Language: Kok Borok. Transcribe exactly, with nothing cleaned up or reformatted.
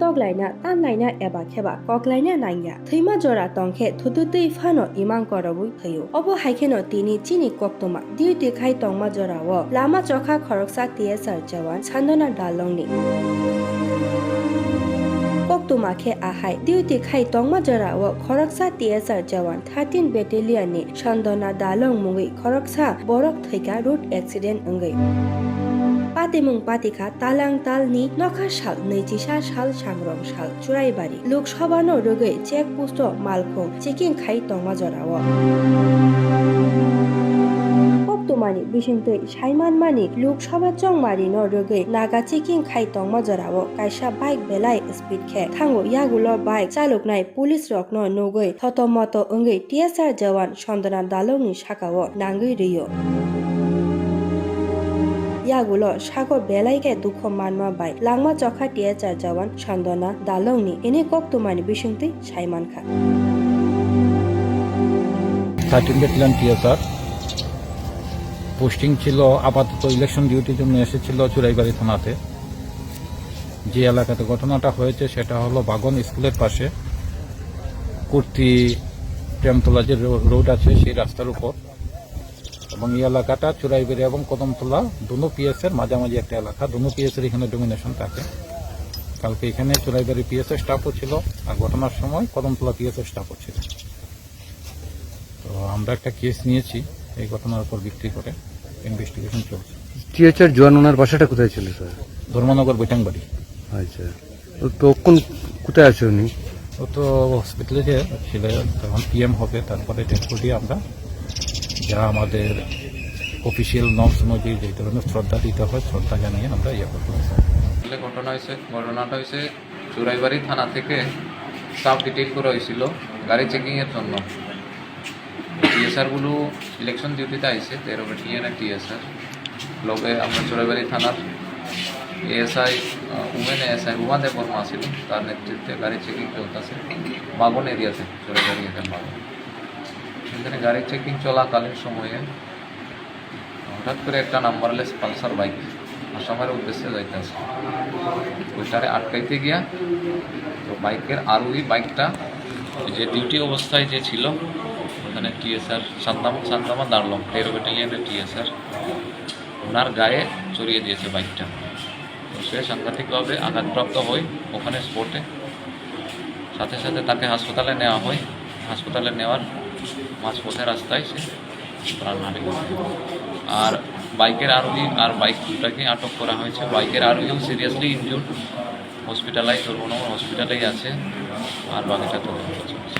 toklaina, tanlaina eba kheba koklaina nangya. Thwima jora tongkhe thututwi phano imang korobwi thwio. Obo hai kheno tini chini koktwma duty khai tongma jorao lama chokha khoroksa T S R jawan Sandona Dalongni koktwma khe ahai. Duty khai tongma jorao khoroksa T S R jawan thirteen Battalion ni Sandona Dalong mungwi khoroksa borok thwikha road accident wngwi. Patimung patikha talang talni nokha sal nwichisa sal sangrong sal Churaibari Lok Sabha no rwgwi check post o malkhung checking khai tongma jorao. Koktwmani bisingtwi saimanmani Lok Sabha chongmari no rwgwi naga checking khai tongma jorao kaisa bike belai speed khe thango, yagulo bike chaloknai police rokno nugwi thoto moto wngwi T S R jawan Sandona Dalongni sakao nangwi rwio. Yagulo sago belai khe dukho manma bai langma chokha T S R jawan Sandona Dalongni ini koktwmani bisingtwi saimankha. Thirteen battalion TSR posting ছিল, আপাতত ইলেকশন ডিউটির জন্য এসেছিল চুরাইবাড়ি থানাতে। যে এলাকাতে ঘটনাটা হয়েছে সেটা হলো বাগন স্কুলের পাশে কুর্তি প্রেমতলা যে রো- রোড আছে সেই রাস্তার উপর। এবং এই এলাকাটা চুরাইবাড়ি এবং কদমতলা দুনো পিএস এর মাঝামাঝি একটা এলাকা, দুনো পিএস এর এখানে ডোমিনেশন থাকে। কালকে এখানে চুরাইবাড়ি পিএস এর স্টাফও ছিল, আর ঘটনার সময় কদমতলা পিএস এর স্টাফও ছিল। তো আমরা একটা কেস নিয়েছি এই ঘটনার উপর ভিত্তি করে, ইনভেস্টিগেশন চলছে। টিএসআর জওয়ান ওনার বাসাটা কোথায় ছিল স্যার? ধর্মনগর বৈঠাংবাড়ি। আচ্ছা, তো তখন কোথায় আছে উনি? ও তো হসপিটালে যে ছিল, তখন পিএম হবে, তারপরে ডেড বডি আমরা যা আমাদের অফিসিয়াল নর্মস অনুযায়ী যে ধরনের শ্রদ্ধা দিতে হয়, শ্রদ্ধা জানিয়ে আমরা ইয়ে করবো। আসলে ঘটনা হয়েছে, ঘটনাটা হয়েছে চুরাইবাড়ি থানা থেকে স্টাফ ডিটেইল করা হয়েছিল গাড়ি চেকিংয়ের জন্য। টিএসআরগুলো ইলেকশন ডিউটিতে আইছে, তেরো ব্যাটালিয়নের টিএসআর। লগে আমরা চুরাইবাড়ি থানার এএসআই, উমেন এএসআই উমা দেববর্মা আছিল, তার নেতৃত্বে গাড়ি চেকিং চলতেছে বাগন এরিয়াতে, চুরাইবাড়ি এখানে বাগন। এখানে গাড়ি চেকিং চলাকালীন সময়ে হঠাৎ করে একটা নাম্বারলেস পালসার বাইক আসামের উদ্দেশ্যে যাইতেছে, ওইটারে আটকাইতে গিয়া তো বাইকের আরোহী বাইকটা ওই যে ডিউটি অবস্থায় যে ছিল ওখানে টিএসআর সান্তামা সান্তামা দাঁড়লং তেরো ব্যাটালিয়নের টিএসআর ওনার গায়ে চড়িয়ে দিয়েছে বাইকটা। তো সে সাংঘাতিকভাবে আঘাতপ্রাপ্ত হয় ওখানে স্পটে। সাথে সাথে তাকে হাসপাতালে নেওয়া হয়। হাসপাতালে নেওয়ার মাঝপথে রাস্তায় সে প্রাণ হারিয়ে ফেলে। আর বাইকের আরোহী আর বাইকটাকে আটক করা হয়েছে। বাইকের আরোহীও সিরিয়াসলি ইনজুর্ড, হসপিটালাইজ, ধর্মনগর হসপিটালেই আছে। আর বাকিটা তদন্ত চলছে।